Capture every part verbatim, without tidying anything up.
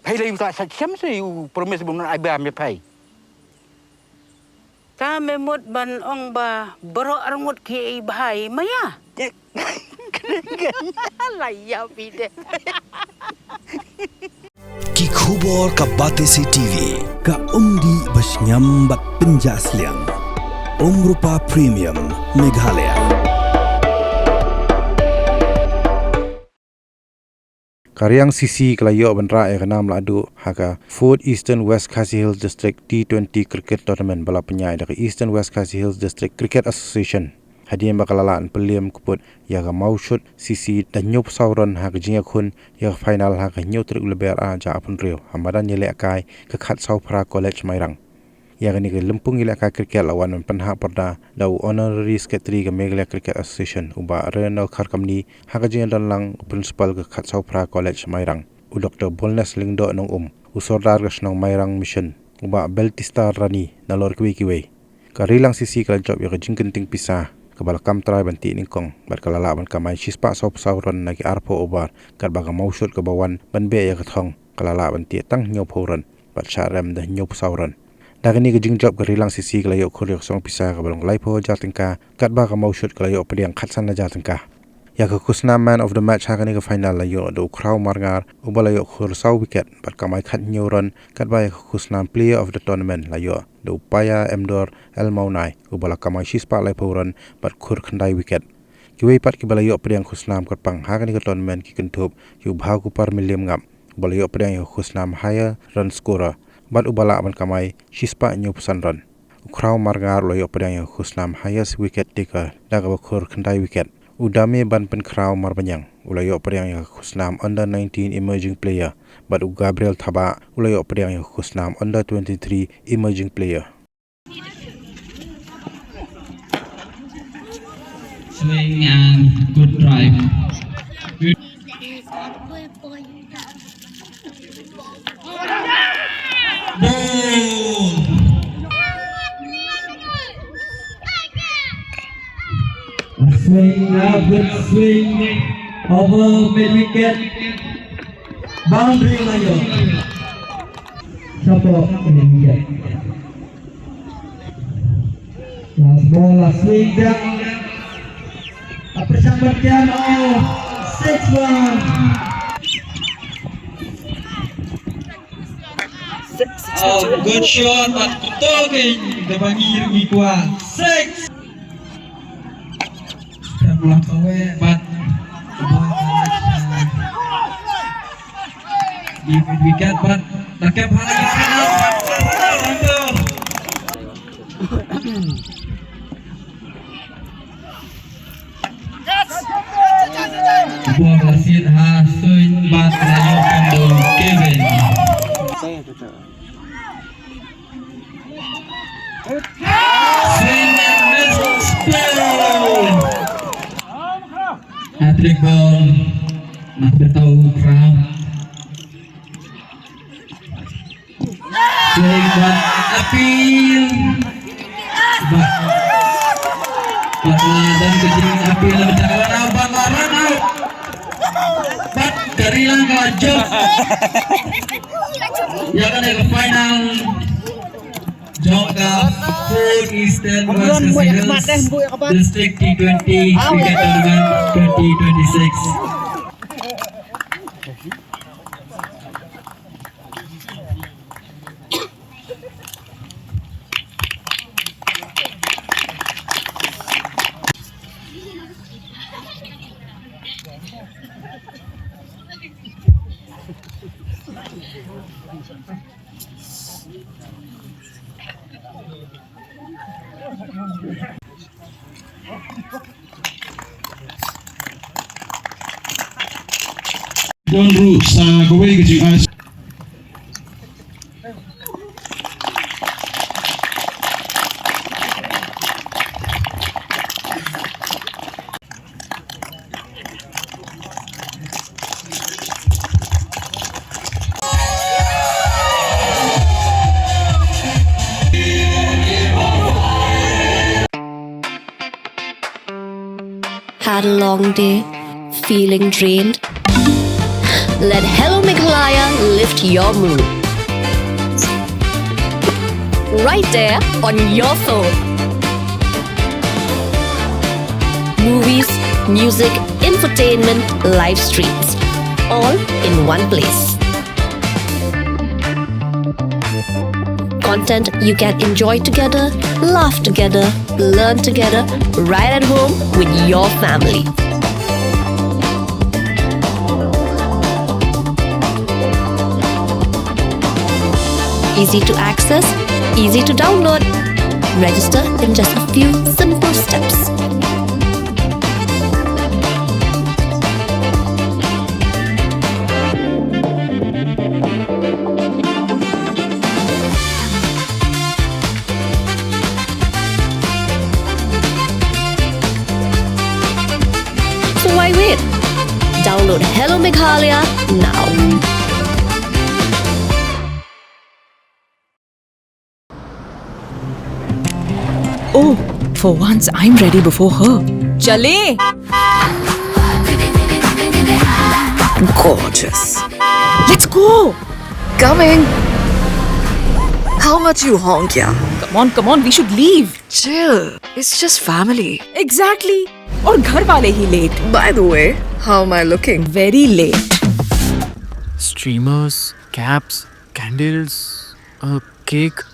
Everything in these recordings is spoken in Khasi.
Phai lei u ta sa chem se u promise bun ai ba me phai. Ta me mut ban ong ba baroh arngut ki ei bhai maya. La ya bide. Ki khubor ka Batesi T V, ka umdih ba shngiam bad pynjah sliang. Umrupa Premium Meghalaya. Ka Riang C C ka la ïoh ban rah ïa ka nam lahduh ha ka Fourth Eastern West Khasi Hills District T twenty Cricket Tournament ba la pynïaid da ka Eastern West Khasi Hills District Cricket Association. Hadien ba ka la lah ban pynliem kyput ïa ka Mawshut C C da hynñiewphew saw run ha ka jingïakhun ïa ka final ha ka hynñiew tarik u Lber ar hajar arphew hynriew ha madan ïalehkai ka Khadsawphra College Mairang. Ïa kane ka lympung ïalehkai cricket la wan ban pynhap pyrda da u Honorary Secretary ka Meghalaya Cricket Association u Bah Reno Kharkamni ha ka jingdon lang u Principal ka Khadsawphra College Mairang u Doktor Bolnes Lyngdoh Nongum, u Sordar ka shnong Mairang Mission u Bah Beltistar Rani nalor kiwei kiwei. Ka Rilang C C ka la jop ïa ka jingkynting pisa kaba la kam trai ban tih nyngkong bad ka la lah ban kamai shispah sawphew saw run na ki arphew over, katba ka Mawshut kaba wan ban beh ïa ka thong ka la lah ban tih tang hynñiewphew run bad shah rem da hynñiewphew saw run. Da kane ka jingjop ka Rilang C C ka la ïoh khur ïa ka song pisa kaba long laiphew hajar tyngka, katba ka Mawshut ka la ïoh pdiang khatsan hajar tyngka. Ïa ka khusnam man of the match ha kane ka final la ïoh da u Khraw Marngar uba la ïoh khur saw wicket bad kamai khathynñiew run, katba ïa ka khusnam player of the tournament la ïoh da u Paya Emdor El Mawnai uba la kamai shispah laiphew run bad khur khyndai wicket. Kiwei pat kiba la ïoh pdiang khusnam kyrpang ha kane ka tournament ki kynthup ïa u Bhawkupar Mylliem Ngap uba la ïoh pdiang ïa ka khusnam higher run scorer bad uba lah ban kamai shispah hynñiewphew san run. U Khraw Marngar u la ïoh pdiang ïa ka khusnam highest wicket taker da kaba khur khyndai wicket. U Dame Ban Pynkhraw Marbaniang u la ïoh pdiang ïa ka khusnam under nineteen emerging player bad u Gabriel Thabah u la ïoh pdiang ïa ka khusnam under twenty-three emerging player. Swing and good drive. Good. Ball. Swing, a good swing. Over mid wicket. Boundary la ïoh. Support mid wicket. Last ball, last swing, down. Apa sambat kian? Oh, six one. Oh, good shot, but betul ke? Dah panggil Mikwa. Six. Dah pulang kawe, but di wicket, but dah kep hal lagi. Ball la siat ha suin bad la ïoh kan da u Kevin. Swing and miss, ball. Hat-trick ball. Nak bertahu Crown. Swing bad appeal. Bad, bad la don ka jingappeal na bynta ka run out, bad la run out. Bad ka Rilang ka la jop ïa kane ka final jong ka Fourth Eastern West Khasi Hills District T twenty Cricket Tournament twenty twenty-six. Don ruh sa kawei ka jingai. Had a long day, feeling drained? Let Hello Meghalaya lift your mood. Right there on your phone. Movies, music, infotainment, live streams, all in one place. Content you can enjoy together, laugh together, learn together, right at home with your family. Easy to access, easy to download. Register in just a few simple steps. So why wait? Download Hello Meghalaya now. Oh, for once I'm ready before her. चले। Gorgeous. Let's go. Coming. How much you honk, yeah? Come on, come on, we should leave. Chill. It's just family. Exactly. और घर वाले ही late. By the way, how am I looking? Very late. Streamers, caps, candles, a cake,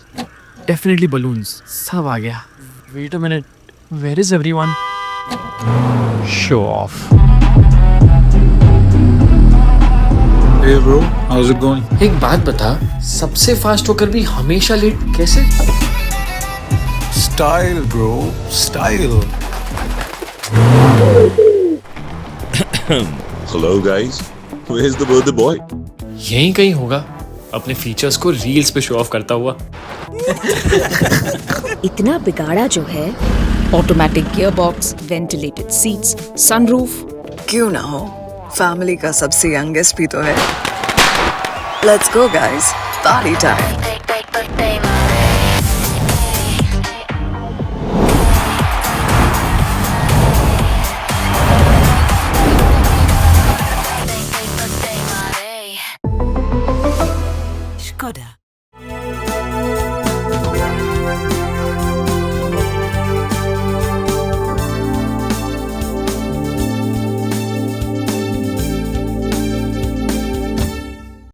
definitely balloons. सब आ गया. Wait a minute. Where is everyone? Show off. Hey bro, how's it going? एक बात बता, सबसे फास्ट होकर भी हमेशा लेट कैसे? Style, bro, style. Hello guys, where's the birthday boy? यहीं कहीं होगा, अपने फीचर्स को रील्स पे शो ऑफ करता हुआ. इतना बिगाड़ा जो है. ऑटोमेटिक गियर बॉक्स, वेंटिलेटेड सीट्स, सनरूफ. क्यों ना हो, फैमिली का सबसे यंगेस्ट भी तो है. Let's go guys, party time.